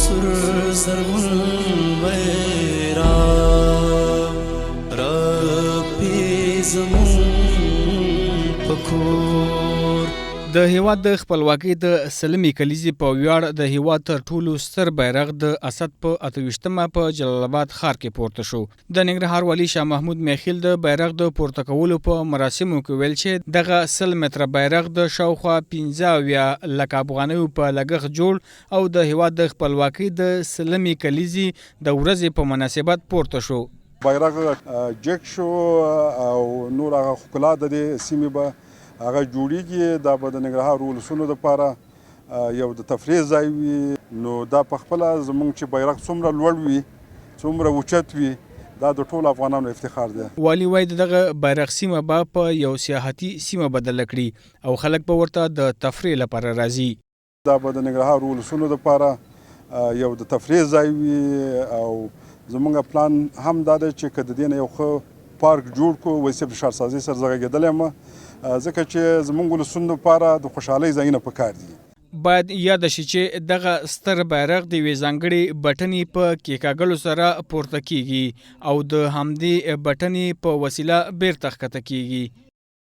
سور زرغون بیرغ رپي زموږ په کور. د هیواد د خپلواکۍ د سلمې کلیزې په ویاړ د هیواد تر ټولو ستر بیرغ د اسد په 28مه په جلال اباد ښار کې پورته شو. د ننګرهار والي شاه محمود میاخیل د بیرغ د پورته کولو په مراسمو کې ویل چې دغه 100 متره بیرغ د شاوخوا 75 لکه افغانیو په لګښت جوړ او د هیواد د خپلواکۍ د سلمې کلیزې د ورځې په مناسبت پورته شو. بیرغ جګ شو او نور هغه ښکلا د دې سیمې به هغه جوړیږي. دا به د ننګرهار ولسونو لپاره یو د تفریح ځای وي. نو دا په خپله زمونږ چې بیرغ څومره لوړ وي، څومره اوچت وي، دا د ټولو افغانانو افتخار دی. والي وايي د دغه بیرغ سیمه به په یو سیاحتي سیمه بدله کړي او خلک به ورته د تفریح لپاره راځي. دا به د ننګرهار ولسونو لپاره یو د تفریح ځای وي او زمونږ پلان هم دا دی چې که د دې نه یو ښه پارک جوړ کړو. وایي صاحب د ښارسازۍ سره زه غږېدلی یم، ځکه چې زمونږ ولسونو لپاره د خوشحالۍ ځایونه پکار دي. باید یاده شي چې دغه ستر بیرغ د یوې ځانګړې بټنې په کېکاږلو سره پورته کېږي او د همدې بټنې په وسیله بېرته ښکته کېږي.